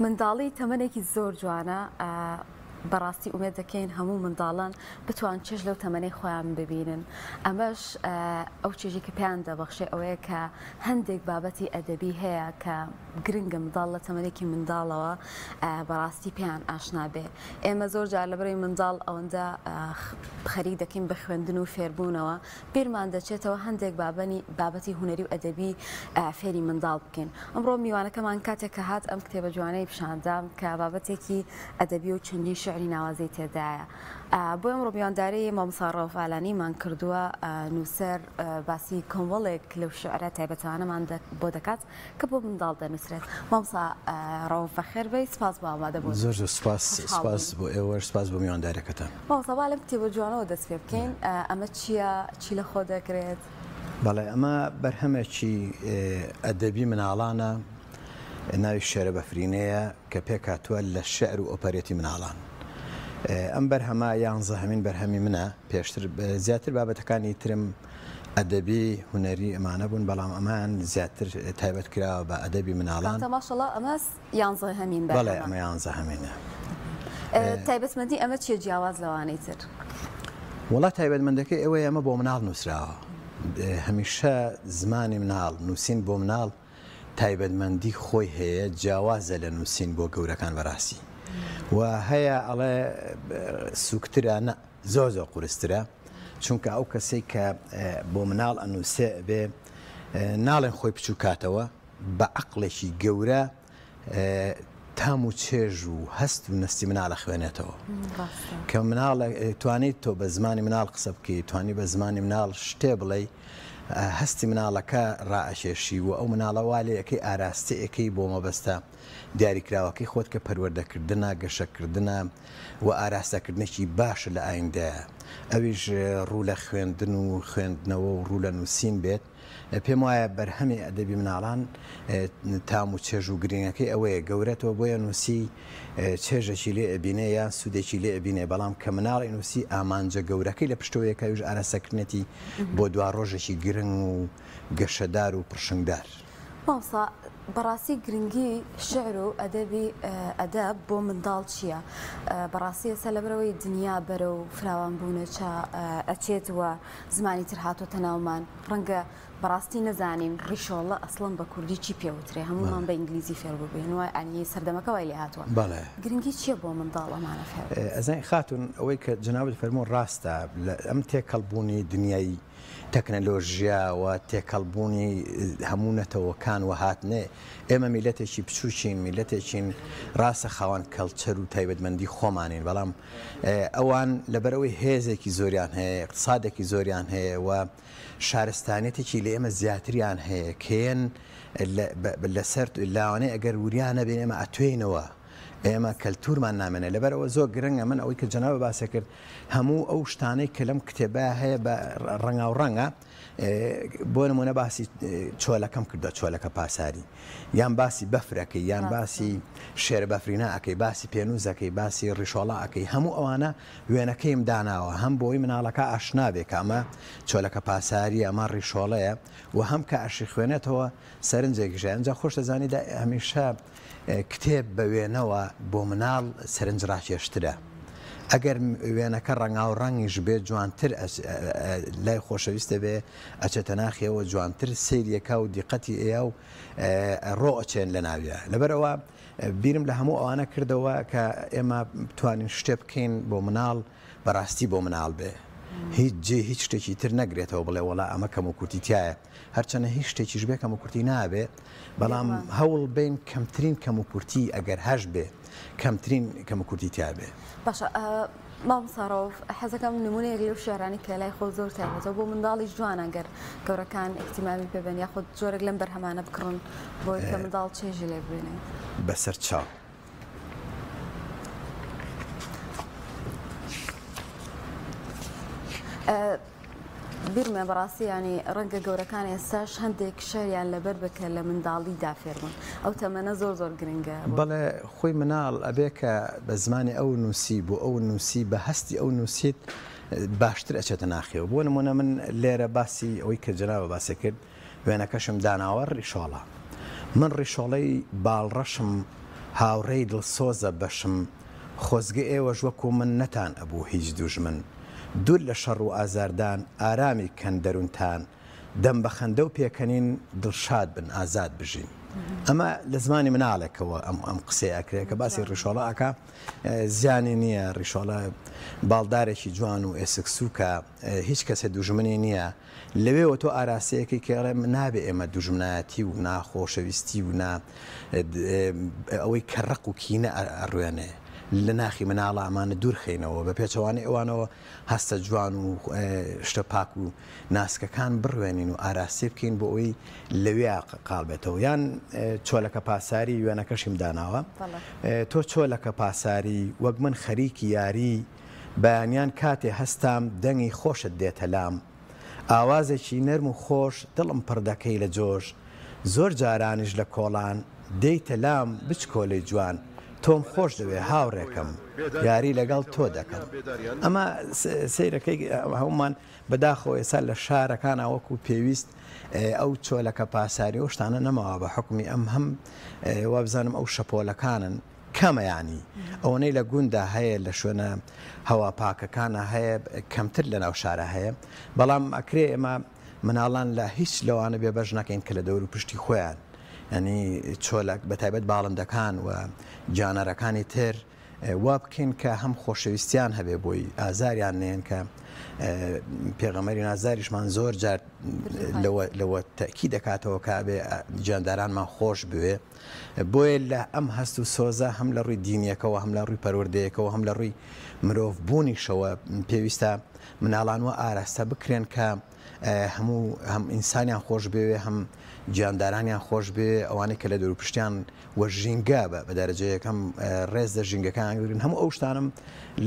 منداڵی تەمەنێکی زۆر جوانە بەڕاستی ئومێد دەکەین هەموو منداڵان بتوان چێژ لەو تەمەنەی خۆیان ببینن ئەمەش ئەو چێژی کە پێیان دەبەخشێ ئەوەیە کە هەندێک بابەتی ئەدەبی هەیە کە گرنگە منداڵ لە تەمەنێکی منداڵەوە بەڕاستی پێیان ئاشنا بێ ئێمە زۆر جار لەبەرەی منداڵ ئەوەندە خەریک دەکەین بە خوێندن و فێربوونەوە بیرمان دەچێتەوە هەندێک بابەنی بابەتی هونەری و ئەدەبی فێری منداڵ بکەین. ئەمڕۆ میوانەکەمان کاتێک کە هات ئەم کتێبە جوانەی پیشاندام کە بابەتێکی ئەدەبی و چەندین شیعری ناوازەی تێدایە. بۆ ئەمڕۆ میوانداری مامۆستا ڕەوف ئالانیمان کردووە، نووسەر باسی کۆمەڵێک لەو شیعرە تایبەتانەمان بۆ دەکات کە بۆ منداڵ دەنووسرێت. مامۆستا ڕەوف بەخێر بێی، سپاس بۆ ئامادەبوونت. زۆر زۆر سپاس، سپاس بۆ ئێوەش، سپاس بۆ میوانداریەکەتان. مامۆستا با لەم کتێبە جوانەوە دەست پێ بکەین، ئەمە چییە؟ چی لە خۆ دەگرێت؟ بەڵێ ئەمە بەرهەمێکی ئەدەبی مناڵانە ناوی شێرە بەفرینەیە کە پێکهاتووە لە شعر و ئۆپەرێتی مناڵان. ئەم بەرهەمە یانزەهەمین بەرهەمی منە، پێشتر زیاتر بابەتەکانی ترم ئەدەبی، هونەری ئەمانە بوون، بەڵام ئەمەیان زیاتر تایبەت کراوە بە ئەدەبی مناڵان. کاکە ماشەڵا ئەمە یانزەهەمین بەرهەمە. بەڵێ ئەمە یانزەهەمینە. تایبەتمەندی ئەمە چیە جیاواز لەوانەی تر؟ وەڵا تایبەتمەندەکەی ئەوەیە ئەمە بۆ مناڵ نووسراوە. هەمیشە زمانی مناڵ، نووسین بۆ مناڵ تایبەتمەندی خۆی هەیە جیاوازە لە نووسین بۆ گەورەکان بەڕاستی و هەیە ئەڵێ سوکترە نە زۆر زۆر قورسترە چونکە ئەو کەسەی کە بۆ مناڵ ئەنووسێ بێ ناڵێن خۆی بچووکاتەوە بە عەقڵێکی گەورە تام و چێژ و هەست و نەستی مناڵ ئەخوێنێتەوە کە مناڵ توانیت تۆ بە زمانی مناڵ قسە بکەی توانی بە زمانی مناڵ شتێ بڵێ هەستی مناڵەکە ڕائەکێشی و ئەو مناڵە وا لێ ئەکەی ئاراستەی ئەکەی بۆ مەبەستە دیاریکراوەکەی خۆت کە پەروەردەکردنە، گەشەکردنە و ئاراستەکردنێکی باشە لە ئایندەیا ئەویش ڕوو لە خوێندن و خوێندنەوە و ڕوو لە نووسین بێت. پێم وایە بەرهەمی ئەدەبی مناڵان تام و چێژ و گرنگەکەی ئەوەیە گەورە تۆ بۆیە نووسی چێژێکی لێ ئەبینێ یان سوودێکی لێ ئەبینێ بەڵام کە مناڵی نووسی ئامانجە گەورەکەی لە پشتەوەیە کە ئەویش ئاراستەکردنێتی بۆ دواڕۆژێکی گرنگ و گەشەدار و پڕشنگدار. مامۆستا بەڕاستی گرنگی شعر و ئەدەبی ئەدەب بۆ منداڵ چییە؟ بەڕاستی ئێستا لەبەرئەوەی دنیا بەرەو فراوانبوونە ئەچێت و زمانی تر هاتۆتە ناومان ڕەنگە بەڕاستی نەزانین ڕیشۆڵە ئەسڵەن بە کوردی چی پێ وترێ هەموومان بە ئینگلیزی فێر بووین وای ئەنی سەردەمەکە وای لێ هاتووە بەڵێ گرنگی چییە بۆ منداڵ ئەمانە فێر بێت؟ ئەزانی خاتوون ئەوەی کە جەنابت فەرموو ڕاستە لە ئەم تێکەڵ بوونی دنیای تەکنەلۆژیا و تێکەڵ بوونی هەموو نەتەوەکان و هاتنێ ئێمە میلەتێکی بچووکین میلەتێکین ڕاستە خاوەن کەڵچەر و تایبەتمەندی خۆمانین بەڵام ئەوان لەبەرئەوەی هێزێکی زۆریان هەیە، ئیقتسادێکی زۆریان هەیە و شارستانیەتێکی لە ئێمە زیاتریان هەیە کە یەن لەسەر لاوانەیە ئەگەر وریا نەبین ئێمە ئەتوێینەوە ئێمە کەلتورمان نامێنێ لەبەرئەوە زۆر گرنگە من ئەوەی کە جەنابت باسی کرد هەموو ئەو شتانەی کە لەم کتێبە هەیە بە ڕەنگاوڕەنگە بۆ نمونە باسی چۆلەکەم کردوە چۆلەکە پاساری یان باسی بەفرەکەی یان باسی شێرە بەفرینا ئەکەی باسی پێنووسەکەی باسی ڕیشۆڵا ئەکەی هەموو ئەوانە وێنەکەیم داناوە هەم بۆی مناڵەکە ئاشنا بێ کە ئەمە چۆلەکە پاساری ئەمە ڕیشۆڵەیە و هەم کە ئەشی خوێنێتەوە سەرنجێکیش هەیە ئینجا خۆش دەزانی هەمیشە کتێب بە وێنەوە بۆ مناڵ سەرنجڕاکێشترە. ئەگەر وێنەکە ڕەنگاو ڕەنگیش بێت جوانتر لای خۆشەویست دەبێ ئەچێتە ناخیەوە جوانتر سەیریەکا و دیقەتی ئەیا و ڕۆ ئەچێن لە ناویا لەبەرئەوە بیرم لە هەموو ئەوانە کردەوە کە ئێمە بتوانین شتێ بکەین بۆ مناڵ بەڕاستی بۆ مناڵ بێ هیچ جێ هیچ شتێکی تر نەگرێتەوە بڵێ وەڵا ئەمە کەموکورتی تایە هەرچەنە هیچ شتێکیش بێ کەموکورتی نابێ بەڵام هەوڵ بین کەمترین کەموکورتی ئەگەر هەش بێ کەمترین کەموکورتی تیا بێ. باشە مامۆستا ڕەوف حەزەکەم نمونەیەک لەو شعرانەی کە لای خۆت زۆر تایبەتە بۆ منداڵیش جوانە گەر گەورەکان ئیهتیمامی پێ بەن یاخود جۆرێک لەم بەرهەمانە بکڕن بۆی کە منداڵ چێژی لێ ببینێ. بەسەر چاو. بیرمە بەڕاستی یانی ڕەنگە گەورەکان ئێستاش هەندێک شعریان لەبەر بێ کە لە منداڵیدا فێربوون ئەو تەمەنە زۆر زۆر گرنگە بۆ. بەڵێ خۆی مناڵ ئەبێ کە بە زمانی ئەو نووسی بۆ ئەو نووسی بە هەستی ئەو نووسیت باشتر ئەچێتە ناخیەوە بۆ نموونە من لێرە باسی ئەوەی کە جەنابت باسی کرد وێنەکەشم داناوە ڕیشۆڵە من ڕیشۆڵەی باڵ ڕەشم. هاوڕێی دڵسۆزە بەشم خۆزگە ئێوەش وەکو من نەتان ئەبوو هیچ دوژمن دوور لە شەڕ و ئازاردان ئارامی کەن دەروونتان دەم بە خەندە و پێکەنین دڵشاد بن ئازاد بژین. ئەمە لە زمانی مناڵێکەوە ئەم ئەم قسەیە ئەکرێ کە باسی ڕیشۆڵە ئەکا زیانی نییە ڕیشۆڵە باڵدارێکی جوان و ئێسک سووکە هیچ کەسێ دوژمنی نییە لەوێوە تۆ ئاراستەیەکەی کە ئەڵێ نابێ ئێمە دوژمنایەتی و ناخۆشەویستی و نا ئەوەی کە ڕق و کینە ئەڕوێنێ لە ناخی مناڵە ئەمانە دوور خەینەوە بە پێچەوانەی ئەوانەوە هەستە جوان و شتە پاک و ناسکەکان بڕوێنین و ئاراستەی بکەین بۆ ئەوەی لەوێ قاڵ بێتەوە یان چۆلەکە پاساری وێنەکەشیم داناوە تۆ چۆلەکە پاساری وەک من خەریکی یاری بەیانیان کاتێ هەستام دەنگی خۆشت دێتە لام ئاوازێکی نەرم و خۆش دڵم پڕ دەکەی لە جۆش زۆر جارانیش لە کۆڵان دێیتە لام بچکۆلەی جوان تۆم خۆش دەوێ هاوڕێکەم یاری لەگەڵ تۆ دەکەم ئەمە سەیرەکەی هەموومان بەداخەوە ئێستا لە شارەکانا وەکو پێویست ئەو چۆلەکە پاساری و شتانە نەماوە بە حکومی ئەم هەم وابزانم ئەو شەپۆلەکانن کەمە یانی ئەوەنەی لە گوندا هەیە لە شوێنە هەوا پاکەکانە هەیە کەمتر لە ناو شارە هەیە بەڵام ئەکرێ ئێمە مناڵان لە هیچ لەوانە بێ بەش نەکەین کە لە دەور و پشتی خۆیان ینی چۆلەک بە تایبەت باڵندەکان و گیانەرەکانی تر وا بکەین کە هەم خۆشەویستیان هەبێ بۆی ئازاریان نێن کە پێغەمەری نازاریشمان زۆر جار لەوە تەکی دەکاتەوە کە بێ گیاندارانمان خۆش بوێ بۆیە لە ئەم هەست و سۆزە هەم لە ڕووی دینیەکەوە هەم لە ڕووی پەروەردەیەکەوە هەم لە ڕووی مرۆڤ بوونیشەوە پێویستە مناڵان وە ئاراستە بکرێن کە هەموو هەم ئینسانیان خۆش بوێ هەم گیاندارانیان خۆش بێ ئەوانەی کە لە دەوروپشتیان و ژینگە بە دەرەجە یەکەم ڕێز لە ژینگەکان بگرن هەموو ئەو شتانم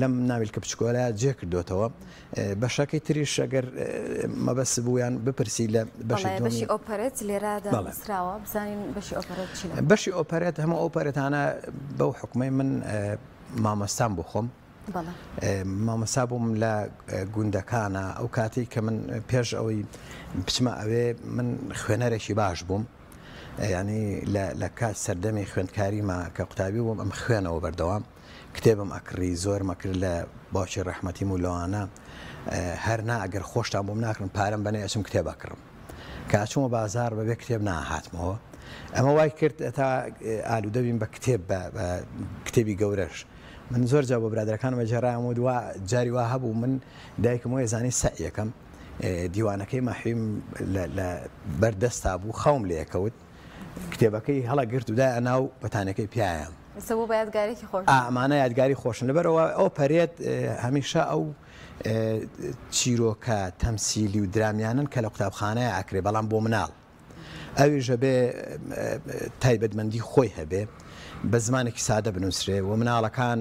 لەم ناویلکە بچکۆلە جێ کردوێتەوە بەشەکەی تریش ئەگەر مەبەست بوویان بپرسی لە بەشی بەشی ئۆپەرێت لێرە دانراوە بزانین بەشی ئۆپەرێت چی بەشی ئۆپەرێت هەموو ئۆپەرێتانە بەو حکومەی من مامۆستام بۆ خۆم مامۆستا بووم لە گوندەکانە ئەو کاتێک کە من پێش ئەوەی بچمە ئەوێ من خوێنەرێکی باش بووم ینی لە کات سەردەمی خوێندکاریمە کە قوتابی بووم ئەم خوێنەوە بەردەوام کتێبم ئەکڕی زۆرم ئەکرد لە باوکی ڕەحمەتیم و لەوانە هەر نا ئەگەر خۆشتان بۆم ناکڕن پارەم بەنێ ئەچم کتێب ئەکڕم کە ئەچوومە بازاڕ بەبێ کتێب ناهاتمەوە ئەمە وای کرد تا ئالوودە بیم بە کتێب بە کتێبی گەورەش من زۆر جا بۆ برادەرەکانم ئەگێڕایەوە و دوا جاری وا هەبوو من دایکم وای زانی سەعیەکەم دیوانەکەی مەحویم لە بەردەستا بوو خەوم لێکەوت کتێبەکەی هەڵەگرت و دایە ناو بەتانەکەی پیایا. ئێستا بوو بە یادگارێکی خۆش. ئا ئەمانە یادگاری خۆشن لەبەرئەوە ئەو پەرێت هەمیشە ئەو چیرۆکە تەمسیلی و درامیانەن کە لە قوتابخانەیە ئەکرێ بەڵام بۆ مناڵ ئەویش ئەبێ تایبەتمەندی خۆی هەبێ بە زمانێکی سادە بنووسرێ و مناڵەکان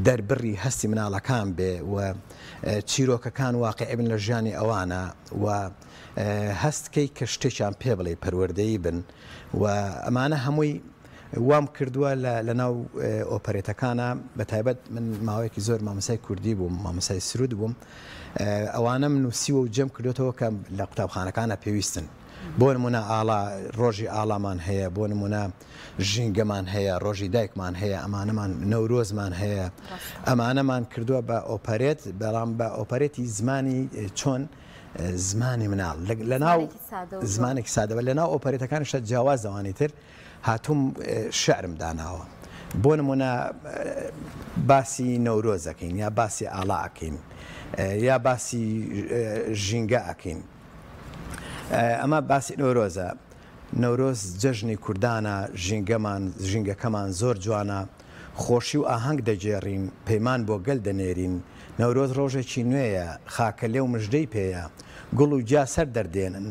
دەربڕی هەستی مناڵەکان بێ و چیرۆکەکان واقعی بن لە ژیانی ئەوانە و هەست کەی کە شتێکیان پێ بڵێی پەروەردەیی بن و ئەمانە هەمووی وام کردووە لە ناو ئۆپەرێتەکانە بە تایبەت من ماوەیەکی زۆر مامۆسای کوردی بووم مامۆسای سرود بووم ئەوانەم نووسیوە و جەم کردوێتەوە کە لە قوتابخانەکانە پێویستن بۆ نمونە ئاڵا ڕۆژی ئاڵامان هەیە بۆ نمونە ژینگەمان هەیە ڕۆژی دایکمان هەیە ئەمانەمان نەورۆزمان هەیە ئەمانەمان کردووە بە ئۆپەرێت بەڵام بە ئۆپەرێتی زمانی چۆن زمانی مناڵ لەناو زمانێکی سادەوە لەناو ئۆپەرێتەکانیشتا جیاواز لەوانی تر هاتووم شعرم داناوە بۆ نمونە باسی نەورۆز ئەکەین یا باسی ئاڵا ئەکەین یا باسی ژینگە ئەکەین ئەمە باسی نەورۆزە نەورۆز جەژنی کوردانە ژینگەمان ژینگەکەمان زۆر جوانە خۆشی و ئاهەنگ دەگێڕین، پەیمان بۆ گەل دەنێرین. نەورۆز ڕۆژێکی نوێیە، خاکەلێو مژدەی پێیە. گوڵ و گیا سەر دەردێنن،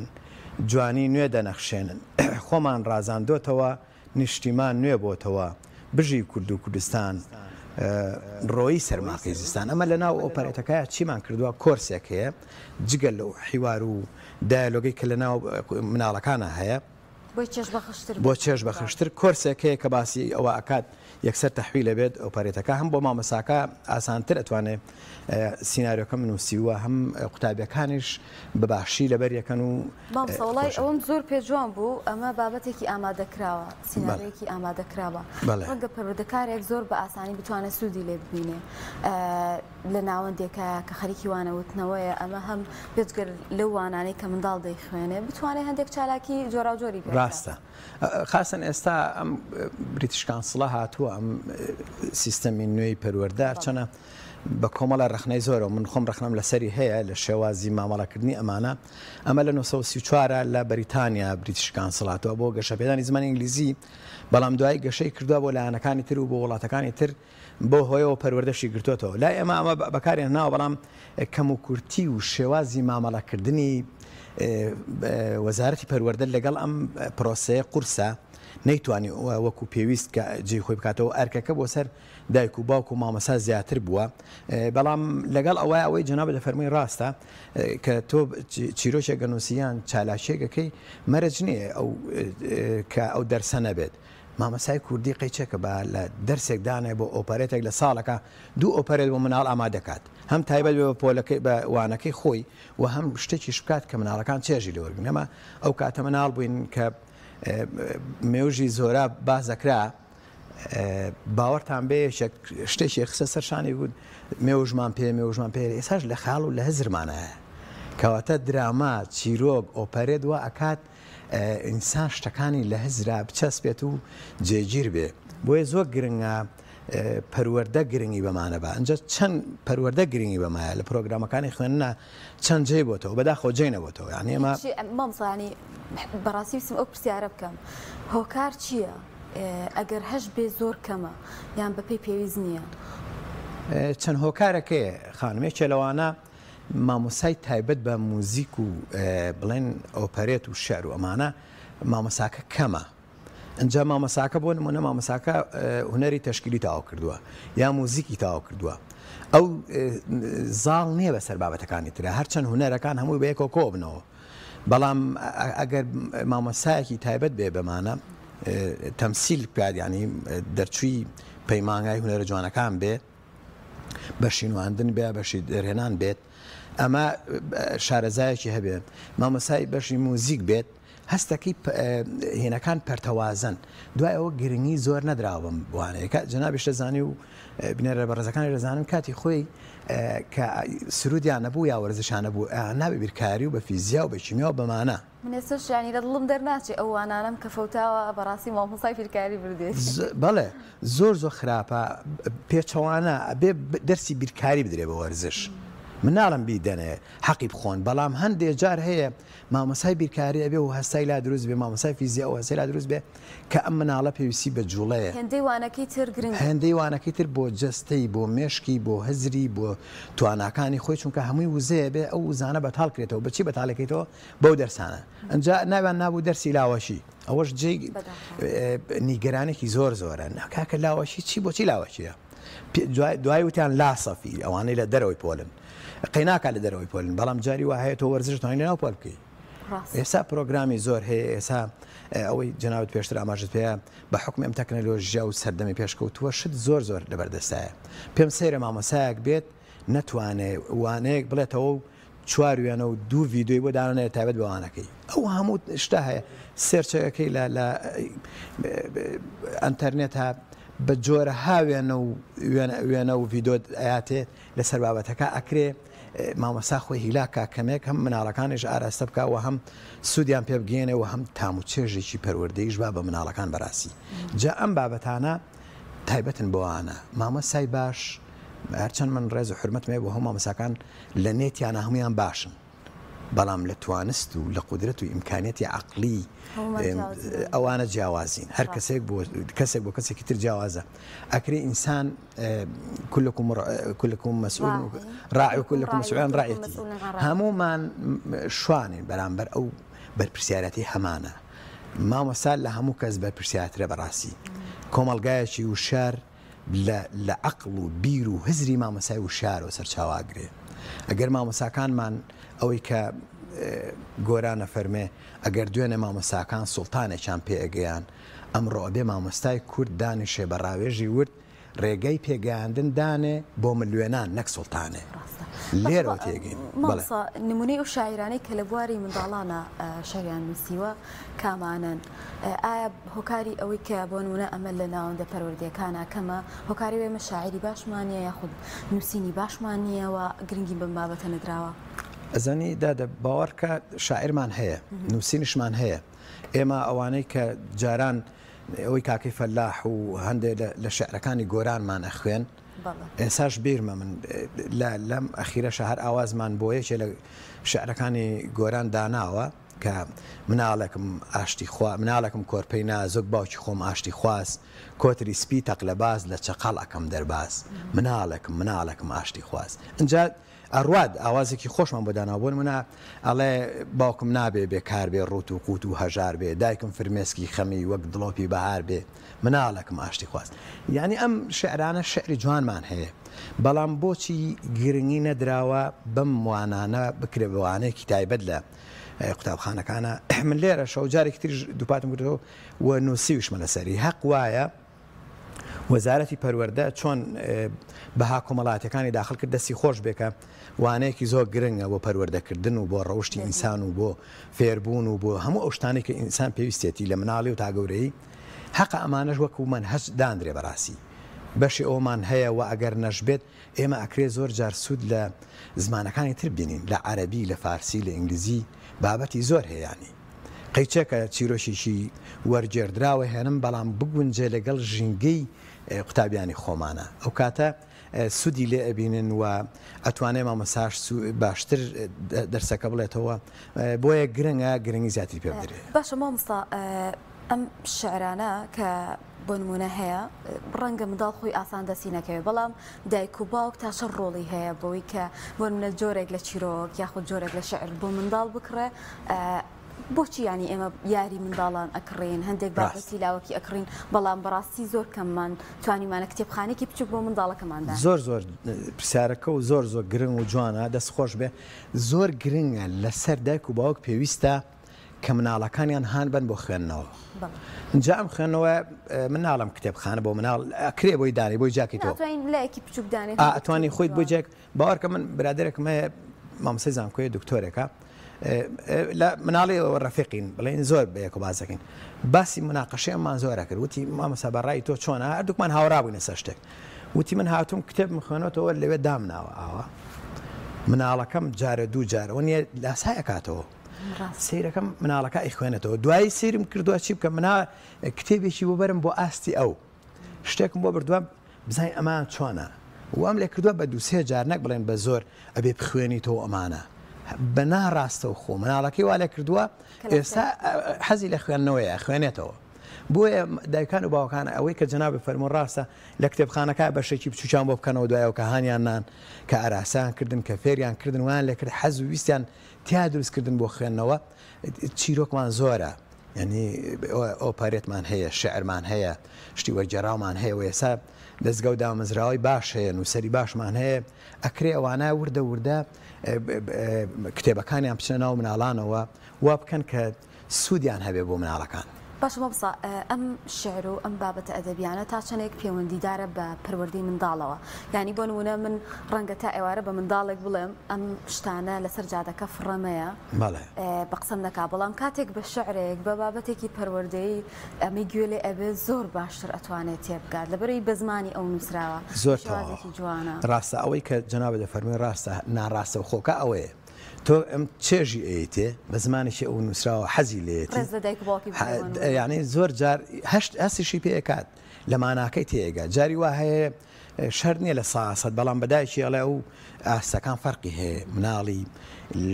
جوانی نوێ دەنەخشێنن. خۆمان ڕازاندۆتەوە، نیشتیمان نوێ بۆتەوە. بژی کورد و کوردستان، ڕۆیی سەرماکەی زستان. ئەمە لە ناو ئۆپەرێتەکەیا چیمان کردووە، کۆرسێک هەیە، جگە لەو حیوار و دایەلۆگەی کە لە ناو مناڵەکانا هەیە. بۆی چێژ بەخشتر بۆ چێژ بەخشتر کۆرسێک هەیە کە باسی ئەوە ئەکات یەکسەر تەحویل ئەبێت ئۆپەرێتەکە هەم بۆ مامۆساکە ئاسانتر ئەتوانێ سیناریۆکەم نووسیوە هەم قوتابیەکانیش بە باشی لەبەر یەکەن و مامۆستا وەڵای ئەوەم زۆر پێ جوان بوو ئەمە بابەتێکی ئامادەکراوە سیناریۆیەکی ئامادەکراوە ڕەنگە پەروەردەکارێک زۆر بە ئاسانی بتوانێت سوودی لێ ببینێ لە ناوەندێکە کە خەریکی وانەوتنەوەیە ئەمە هەم بێجگەر لەو وانانەی کە منداڵ دەیخوێنێ بتوانێت هەندێک چالاکی جۆراوجۆری پێ ڕاستە خاسەن ئێستا ئەم British Council ە هاتووە ئەم سیستەمی نوێی پەروەردە چەنە بە کۆمەڵە ڕەخنەی زۆرەوە من خۆم ڕەخنەم لەسەری هەیە لە شێوازی مامەڵەکردنی ئەمانە ئەمە لە 1934 لە بەریتانیا British Council هاتووە بۆ گەشەپێدانی زمانی ئینگلیزی بەڵام دوای گەشەی کردووە بۆ لایەنەکانی تر و بۆ وڵاتەکانی تر بەو هۆیەوە پەروەردەشی گرتۆتەوە. لای ئێمە ئەمە بەکاریان هێناوە، بەڵام کەموکورتی و شێوازی مامەڵەکردنی وەزارەتی پەروەردە لەگەڵ ئەم پرۆسەیە قورسە، نەیتوانی وەکو پێویست کە جێی خۆی بکاتەوە، ئەرکەکە بۆ سەر دایک و باوک و مامۆستا زیاتر بووە. بەڵام لەگەڵ ئەوە ئەوەی جەنابت دەفەرمووی ڕاستە کە تۆ چیرۆکێک ئەنووسی یان چالاکییەک ئەکەی مەرج نییە ئەو کە ئەو دەرسە نەبێت. مامۆستای کوردی قەیچەکە با لە دەرسێک دانێ بۆ ئۆپەرێتێک لە ساڵەکا دوو ئۆپەرێت بۆ مناڵ ئامادە کات هەم تایبەت بێ بە پۆلەکەی بە وانەکەی خۆی و هەم شتێکیش بکات کە مناڵەکان چێژی لێ وەرگرن ئێمە ئەو کاتە مناڵ بووین کە مێوژی زۆراب باس دەکرا باوەڕتان بێ یەکێک شتێکی خستە سەر شانی گوت مێوژمان پێ مێوژمان پێ ئێساش لە خاڵ و لە هزرمانایە کەواتە دراما چیرۆک ئۆپەرێت وا ئەکات ئینسان شتەکانی لە هزرا بچەسپێت و جێگیر بێ بۆیە زۆر گرنگە پەروەردە گرنگی بەمانە بە ئەنجا چەند پەروەردە گرنگی بەمایە لە پرۆگرامەکانی خوێندنە چەند جێ بۆتەوە بەداخەوە جێ نەبۆتەوە یعنی ئێمە مامۆستا بەڕاستی ویستم ئەو پرسیارە بکەم هۆکار چییە ئەگەر هەش بێ زۆر کەمە یان بەپێی پێویست نییە؟ چەند هۆکارەکەیە خانم یەکێ لەوانە مامۆستای تایبەت بە موزیک و بڵێن ئۆپەرێت و شعر و ئەمانە مامۆساکە کەمە ئەجا مامۆساکە بۆ نمونە مامۆساکە هونەری تەشکیلی تاو کردووە یا موزیکی تاو کردووە ئەو زاڵ نییە بەسەر بابەتەکانی ترە هەرچەند هونەرەکان هەمووی بەیەکەوە کۆ بنەوە بەڵام ئەگەر مامۆسایەکی تایبەت بێ بەمانە تەمسیل بکات ینی دەرچووی پەیمانگای هونەرە جوانەکان بێ بەشی نواندن بێ بەشی دەرهێنان بێت ئەمە شارەزایەکی هەبێ مامۆسای بەشی موزیک بێت هەستەکەی هێنەکان پەرتەوازن دوای ئەوە گرنگی زۆر نەدراوە بەم وانەیە کە جەنابیش دەزانی و بینەرە بەڕێزەکانی دەزانن کاتی خۆی کە سرودیان نەبوو یا وەرزشان نەبوو نابێ بیرکاری و بە فیزیا و بە کیمیا و بەمانە من ئێستاش یانی لە دڵم دەرناچێ ئەو وانانەم کە فەوتاوە بەڕاستی مامۆستای فیرکاری بردێتی. بەڵێ زۆر زۆر خراپە پێچەوانە ئەبێ دەرسی بیرکاری بدرێ بە وەرزش من ناڵم بیدەنێ حەقی بخۆن بەڵام هەندێ جار هەیە مامۆسای بیرکاری ئەبێ و هەستای لا دروست بێ مامۆسای فیزیا و هەستای لا دروست بێ کە ئەم مناڵە پێویستی بە جوڵەیە. هێندەی وانەکەی تر گرنگە. هێندەی وانەکەی تر بۆ جەستەی بۆ مێشکی بۆ هزری بۆ تواناکانی خۆی چونکە هەمووی وزەیە بێ ئەو وزانە بەتاڵ کرێتەوە بەچی بەتاڵێکەیتەوە بەو دەرسانە ئەنجا ناویان نابوو دەرسی لاوەکی ئەوەش جێی نیگەرانێکی زۆر زۆرە کاکە لاوەکی چی بۆچی لاوەکیە دوای وتیان لاسەفی ئەوانەی لە دەرەوەی پۆلن قەیناکە لە دەرەوەی پۆلن بەڵام جاری وا هەیە تۆ وەرزش توانین لەناو پۆل بکەی ئێستا پرۆگرامی زۆر هەیە ئێستا ئەوەی جەنابت پێشتر ئاماژت پێ بە حکم ئەم تەکنەلۆژیا و سەردەمی پێشکەوتووە شت زۆر زۆر لەبەردەستایە پێم سەیرە مامۆسایەک بێت نەتوانێ وانەیەک بڵێتەوە و چوار وێنە و دوو ڤیدیۆی بۆ دانەنێ تایبەت بە وانەکەی ئەو هەموو شتە هەیە سێرچەکەی لە لە ئەتەرنێت بە جۆرەها وێنە و وێنە و ڤیدۆ ئەیاتێ لەسەر بابەتەکە ئەکرێ مامۆستا خۆی هیلاکا کەمێک هەم مناڵەکانیش ئاراستە بکە و هەم سوودیان پێ بگەێنێ و هەم تام و چێژێکی پەروەردەیش با بە مناڵەکان بەڕاستی جا ئەم بابەتانە تایبەتن بۆوانە مامۆستای باش هەرچەند من ڕێز و حورمەتم هەیە بۆ هەموو مامۆستاکان لە نێتیانە هەموویان باشن بەڵام لە توانست و لە قودرەت و ئیمکانیەتی عەقڵی ئەوانە جیاوازین هەر کەسێک بۆ کەسێک بۆ کەسێکی تر جیاوازە ئەکرێ ئینسان كلكم كلكم مسؤول راعي وكلكم مسؤول عن رعيته هەموومان شوانین بەرامبەر ئەو بەرپرسیارەتی هەمانە مامۆستا لە هەموو کەس بەرپرسیارترە بەڕاستی کۆمەڵگایەکی وشار لە لە عەقڵ و بیر و هزری مامۆستای وشیارەوە سەرچاوە ئەگرێ. ئەگەر مامۆستاکانمان ئەوەی کە گۆران ئەفەرمێ، ئەگەر دوێنێ مامۆستاکان سوڵتانێکیان پێ ئەگەیان، ئەمڕۆ ئەبێ مامۆستای کورد دانیشێ بە ڕاوێژی ورد ڕێگەی پێگەیاندن دانێ بۆ ملیۆنان نەک سوڵتانێ. ڕاستە. لێرەوە تێگەین. بەڵێ. مامۆستا نمونەی ئەو شاعیرانەی کە لە بواری منداڵانا شعریان نووسیوە کامانەن؟ ئایا هۆکاری ئەوەی کە بۆ نمونە ئەمە لە ناوەندە پەروەردەیەکانا کەمە هۆکاری ئەوەی ئێمە شاعیری باشمان نییە یاخود نووسینی باشمان نییە و گرنگی بەم بابەتە نەدراوە؟ ئەزانی دادە باوەڕکە شاعیرمان هەیە نووسینیشمان هەیە ئێمە ئەوانەی کە جاران ئەوەی کاکەی فەلاح و هەندێ لە شعرەکانی گۆرانمان ئەخوێن ئێساش بیرمە من لەم ئەخیرەشە هەر ئاوازمان بۆ یەکێ لە شعرەکانی گۆران داناوە کە مناڵێکم ئاشتی خوا مناڵێکم کۆرپەی نازک باوکی خۆم ئاشتی خواز کۆتری سپی تەقلەباز لە چەقەڵ ئەکەم دەرباز مناڵێکم مناڵێکم ئاشتی خواز ئینجا ئەڕوات ئاوازێکی خۆشمان بۆ داناوە بۆ نمونە ئەڵێ باوکم نابێ بێ کار بێ ڕووت و قووت و هەژار بێ دایکم فرمێسکی خەمی وەک دڵۆپی بەهار بێ مناڵێکم ئاشتی خواز یانی ئەم شعرانە شعری جوانمان هەیە بەڵام بۆچی گرنگی نەدراوە بەم وانانە بکرێ بە وانەیەکی تایبەت لە قوتابخانەکانە من لێرەشەوە جارێکی تریش دووپاتم کردەوە و نووسیویشمە لەسەری هەق وایە وەزارەتی پەروەردە چۆن بەها کۆمەڵاتیەکانی داخل کرد دەستی خۆش بێ کە وانەیەکی زۆر گرنگە بۆ پەروەردەکردن و بۆ ڕەوشتی ئینسان و بۆ فێربوون و بۆ هەموو ئەو شتانەی کە ئینسان پێویستێتی لە مناڵی و تا گەورەیی حەقە ئەمانەش وەکو مەنهەج داندرێ بەڕاستی بەشی ئەومان هەیە و ئەگەر نەشبێت ئێمە ئەکرێ زۆر جار سوود لە زمانەکانی تر بینین لە عەرەبی لە فارسی لە ئینگلیزی بابەتی زۆر هەیە یانی قەیچێکە چیرۆکێکی وەرگێڕدراوە هێنم بەڵام بگونجێ لەگەڵ ژینگەی قوتابیانی خۆمانە ئەو کاتە سوودی لێ ئەبینن و ئەتوانێ مامۆستاش باشتر دەرسەکە بڵێتەوە بۆیە گرنگە گرنگی زیاتری پێ بدرێ. باشە مامۆستا ئەم شعرانە کە بۆ نمونە هەیە ڕەنگە منداڵ خۆی ئاسان دەستی نەکەوێت بەڵام دایک و باوک تا چەند ڕۆڵی هەیە بەوەی کە بۆ نمونە جۆرێک لە چیرۆک یاخود جۆرێک لە شعر بۆ منداڵ بکڕێ بۆچی یانی ئێمە یاری منداڵان ئەکڕین هەندێک بابەتی لاوەکی ئەکڕین بەڵام بەڕاستی زۆر کەممان توانیمانە کتێبخانێکی بچوک بۆ منداڵەکەماندا زۆر زۆر پرسیارەکە و زۆر زۆر گرنگ و جوانە دەست خۆش بێ زۆر گرنگە لەسەر دایک و باوک پێویستە کە مناڵەکانیان هان بەن بۆ خوێندنەوە جا ئەم خوێندنەوە من ناڵم کتێبخانە بۆ مناڵ ئەکرێ بۆی دانی بۆی جاکەیتەوە ئەتوانی خۆیت بۆ جێک باوەڕکە من برادەرێکم هەیە مامۆستای زانکۆیە دکتۆرێکە لە مناڵی ڕەفیقین بڵێن زۆر بە یەکۆ باس دەکەین باسی مناقەشەی ئەممان زۆرە کرد وتی مامۆستا بە ڕای تۆ چۆنە هەردووکمان هاوڕا بووینە سەر شتێک وتی من هاتووم کتێبم خوێنەوەتەوە لەوێ دامناوە ئاوا مناڵەکەم جارە دوو جارەوە نییە لاسای ئەکاتەوە سەیرەکەم مناڵەکە ئەیخوێنێتەوە دوایی سەیرم کردووە چی بکەم منا کتێبێکی بۆ بەرم بۆ ئاستی ئەو شتێکم بۆ بردووە بزانین ئەمان چۆنە وام لێ کردووە بە دوو سێ جار نەک بڵێن بە زۆر ئەبێ بخوێنیتەوە ئەمانە بە ناڕاستەوخۆ مناڵەکەی وا لێ کردووە ئێستا حەزی لە خوێندنەوەیە خوێنێتەوە بۆیە دایکان و باوکان ئەوەی کە جەنابی فەرموو ڕاستە لە کتێبخانەکە بەشێکی بچووکیان بۆ بکەنەوە دوایەوە کە هانیان نان کە ئاراسیان کردن کە فێریان کردن وایان لێ کرد حەز و ویستیان تیا دروست کردن بۆ خوێندنەوە چیرۆکمان زۆرە یعنی ئۆپەرێتمان هەیە شعرمان هەیە شتی وەرگێڕاومان هەیە و ئێستا دەستگە و دامەزراوەی باش هەیە نووسەری باشمان هەیە ئەکرێ ئەوانە وردە وردە کتێبەکانیان بچنە ناو مناڵانەوە وا بکەن کە سوودیان هەبێ بۆ مناڵەکان. باشە مامۆستا ئەم شعر و ئەم بابەتە ئەدەبیانە تا چەندێک پەیوەندیدارە بە پەروەردەی منداڵەوە یانی بۆ نمونە من ڕەنگە تا ئێوارە بە منداڵێک بڵێم ئەم شتانە لەسەر جادەکە فڕەمەیە بە قسەم نەکا بەڵام کاتێک بە شعرێک بە بابەتێکی پەروەردەیی ئەمەی گوێ لێ ئەبێت زۆر باشتر ئەتوانێت تێبگات لەبەرەی بە زمانی ئەو نووسراوە زۆر شێوازێکی جوانە. ڕاستە ئەوەی کە جەنابت دەفەرمووی ڕاستە ناڕاستەوخۆکە ئەوەیە تۆ ئەم چێژی ئەیتێ بە زمانێکی ئەو نووسراوە حەزی لێیەتی ڕێز لە دایک و باوکی بگرێ بۆ نموونە. یانی زۆر جار هەشت هەستیشی پێ ئەکات لە ماناکەی تێئەگات جاری وا هەیە شەرت نییە لە سا سەد بەڵام بە دایکی ئەڵێ ئەو ئاستەکان فەرقی هەیە مناڵی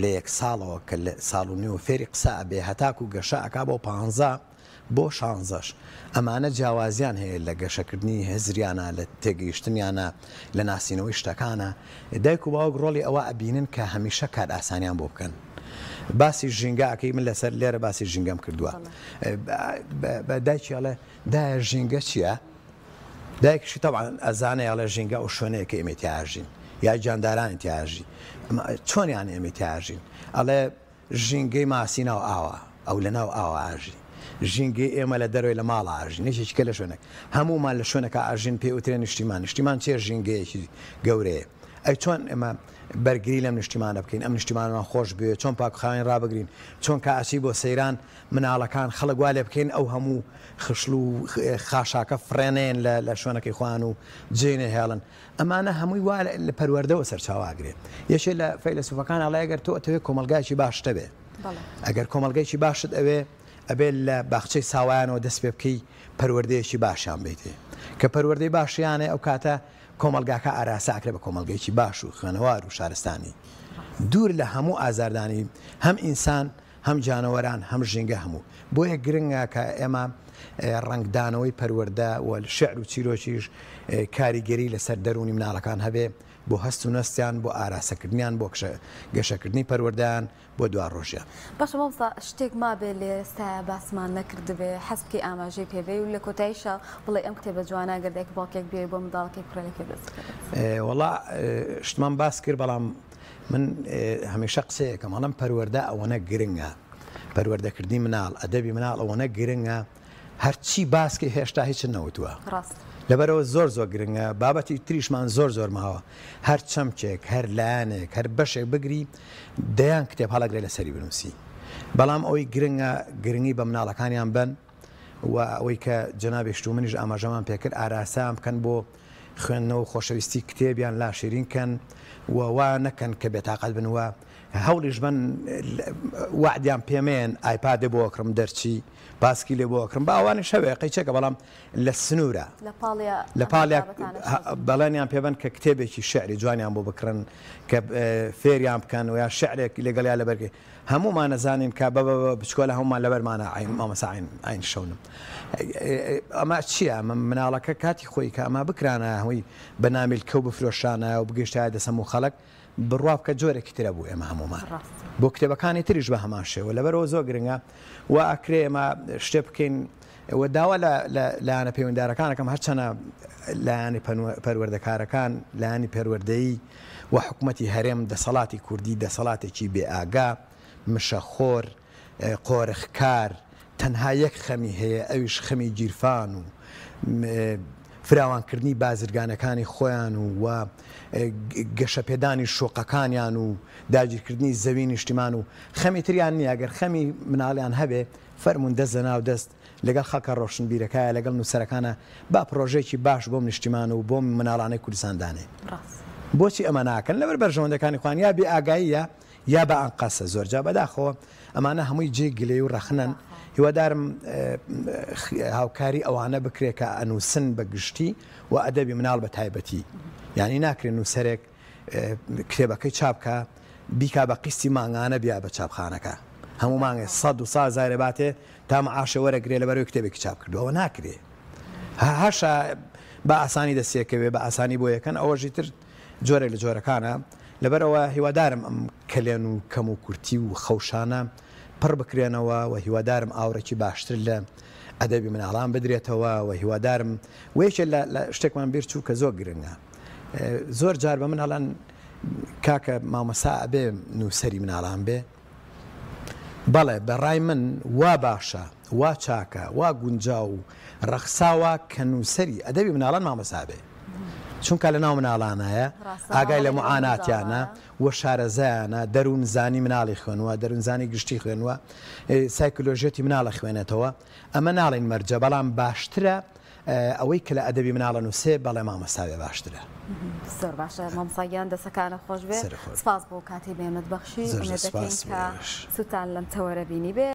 لە یەک ساڵەوە کە لە ساڵ و نیوە فێری قسە ئەبێ هەتاکو گەشە ئەکا بۆ پانزە بۆ شانزەش ئەمانە جیاوازیان هەیە لە گەشەکردنی هزریانە لە تێگەیشتنیانە لە ناسینەوەی شتەکانە دایک و باوک ڕۆڵی ئەوە ئەبینن کە هەمیشە کارئاسانیان بۆ بکەن باسی ژینگە ئەکەی من لەسەر لێرە باسی ژینگەم کردووە بە دایکی ئەڵێ دایە ژینگە چییە؟ دایکیشی تەبعەن ئەزانێ ئەڵێ ژینگە ئەو شوێنەیە کە ئێمەی تیا ئەژین یا گیاندارانی تیا ئەژی چۆن یان ئێمەی تیا ئەژین ئەڵێ. ژینگەی ماسی ناو ئاوە، ئەو لە ناو ئاوا ئاژی. ژینگەی ئێمە لە دەرەوەی لە ماڵا ئاژین، یەکێکی کە لە شوێنێک. هەموومان لە شوێنێکا ئاژین پێی ئوترێ نیشتیمان. نیشتیمان چییە؟ ژینگەیەکی گەورەیە. ئەی چۆن ئێمە بەرگری لەم نیشتیمانە بکەین، ئەم نیشتیمانەمان خۆش بوێ، چۆن پاکوخاوێن ڕابگرین، چۆن کە ئەچی بۆ سەیران مناڵەکان خەڵک وا لێ بکەین ئەو هەموو خشڵ و خاشاکە فڕێ نەیەن لە شوێنەکەی خۆیان و جێی نەهێڵن. ئەمانە هەمووی وا لە پەروەردەوە سەرچاوە ئەگرێ. یەکێ لە فەیلەسوفەکان ئەڵێ ئەگەر تۆ ئەتەوێ کۆمەڵگایەکی باشت هەبێ، ئەگەر کۆمەڵگەیەکی باشت ئەوێ، ئەبێ لە باخچەی ساوایانەوە دەست پێ بکەی پەروەردەیەکی باشیان بەیتێ. کە پەروەردەی باشیان هەیە ئەو کاتە کۆمەڵگاکە ئاراستە ئەکرێ بە کۆمەڵگەیەکی باش و خوێنەوار و شارستانی. دوور لە هەموو ئازاردانی هەم ئینسان هەم گیانەوەران هەم ژینگە هەموو. بۆیە گرنگە کە ئێمە ڕەنگدانەوەی پەروەردە و شیعر و چیرۆکیش کاریگەری لەسەر دەروونی مناڵەکان هەبێ بۆ هەست و نەستیان، بۆ ئاراستەکردنیان، بۆ گەشەکردنی پەروەردەیان بۆ دواڕۆژیان. باشە مامۆستا شتێک مابێ لە ئێستایا باسمان نەکردبێ حەز بکەی ئاماژەی پێ بەی و لە کۆتاییشا بڵێی ئەم کتێبە جوانە گەر دایک و باوکێک بیەوێ بۆ منداڵەکەی بکڕێ لە کوێ دەست بکەوێت؟ وەڵا شتمان باس کرد بەڵام من هەمیشە قسەیەکەم ئەڵێم پەروەردە ئەوەنە گرنگە پەروەردەکردنی مناڵ ئەدەبی مناڵ ئەوەنە گرنگە هەرچی باسکەی هێشتا هیچت نەوتووە لەبەرەوە زۆر زۆر گرنگە بابەتی تریشمان زۆر زۆر ماوە هەر چەمکێک هەر لایەنێک هەر بەشێک بگری دەیان کتێب هەڵەگرێ لەسەری بنووسی بەڵام ئەوەی گرنگە گرنگی بە مناڵەکانیان بن و ئەوەی کە جەنابیشت و منیش ئاماژەمان پێکرد ئاراستەیان بکەن بۆ خوێندنەوە و خۆشەویستی کتێبیان لا شیرین کەن و وا نەکەن کە بێتاقەت بن و هەوڵیش بەن وەعدیان پێ مەیەن ئایپادێ بۆ ئەکڕم دەرچی پاسکیلێ بۆ ئەکڕم با ئەوانیش هەبێ قەیچەکە بەڵام لە سنوورە لە پاڵیا لە پاڵیا بەڵێنیان پێ بەن کە کتێبێکی شعری جوانیان بۆ بکڕن کە فێریان بکەن و یا شعرێک لەگەڵیا لەبەرگی هەموومان ئەزانین کە بە بە بە بچکۆلە هەموومان لەبەرمانە عەین مامۆستا عەین عەین شەونم ئەمە چییە ئەمە مناڵەکە کاتی خۆی کە ئەمە بکرانایە هەمووی بە نامیلکە و بفرۆشرانایە و بگەیشتایە دەست هەموو خەڵک بڕوا بکە جۆرێکی ترە بوو ئێمە هەموومان بۆ کتێبەکانی تریش بە هەمان شێوە لەبەرەوە زۆر گرنگە و ئەکرێ ئێمە شتێ بکەین و داوا لە لایەنە پەیوەندارەکانەکەم هەرچەنە لایەنی پەروەردەکارەکان لایەنی پەروەردەیی و حکومەتی هەرێم دەسەڵاتی کوردی دەسەڵاتێکی بێ ئاگا، مشەخۆر، قۆرخکار، تەنها یەک خەمی هەیە ئەویش خەمی گیرفان و فراوانکردنی بازرگانەکانی خۆیان و و گەشەپێدانی شوقەکانیان و داگیرکردنی زەوی نیشتیمان و خەمی تریان نییە گەر خەمی مناڵیان هەبێ فەرموون دەست لەناو دەست لەگەڵ خەڵکە ڕۆشنبیرەکایە لەگەڵ نووسەرەکانا با پڕۆژەیەکی باش بۆم نیشتیمان و بۆم مناڵانەی کوردستان دانێین. بۆچی ئەمە ناکەن؟ لەبەر بەرژەوەندەکانی خۆیان یا بێ ئاگاییە یا بە ئەنقەستە زۆر جا بەداخەوە ئەمانە هەمووی جێی گلەی و ڕەخنەن هیوادارم هاوکاری ئەوانە بکرێ کە ئەنووسن بە گشتی و ئەدەبی مناڵ بە تایبەتی یانی ناکرێ نووسەرێک کتێبەکەی چاپ کا بیکا بە قیستی مانگانە بیا بە چاپخانەکە هەموو مانگێ سە دو سا هەزارێ باتێ تا معاشێ وەرەگرێ لەبەرەوەی کتێبێکی چاپ کردووە ئەوە ناکرێ هەشە بە ئاسانی دەستێکەوێ بە ئاسانی بۆ یەکەن ئەوەژی تر جۆرێک لە جۆرەکانە لەبەرەوە هیوادارم ئەم کەلێن و کەم و کورتی و خەوشانە پڕ بکرێنەوە و هیوادارم ئاوڕێکی باشتر لە ئەدەبی مناڵان بدرێتەوە و هیوادارم و یەکێ لە شتێکمان بیر چوو کە زۆر گرنگە زۆر جار بە من ئەڵێن کاکە مامۆستا ئەبێ نووسەری مناڵان بێ بەڵێ بە ڕای من وا باشە وا چاکە وا گونجاو و ڕەخساوە کە نووسەری ئەدەبی مناڵان مامۆستا بێ چونکە لە ناو مناڵانایە ئاگای لە معاناتیانە و شارەزایانە دەروونزانی مناڵی خوێنوە دەروونزانی گشتی خوێنوە سایکلۆژیەتی مناڵە خوێنێتەوە ئەمە ناڵین مەرجە بەڵام باشترە ئەوەی کە لە ئەدەبی مناڵە نووسێ بەڵێ مامۆستا بێ باشترە. زۆر باشە مامۆستا گیان دەسەکانت خۆش بێ سپاس بۆ کاتی بێمت بەخشی زۆر ئومێد زۆر دەکەین سپاس کە بۆ ئێوەش. سوودتان لەم تەوەرە بینیبێ.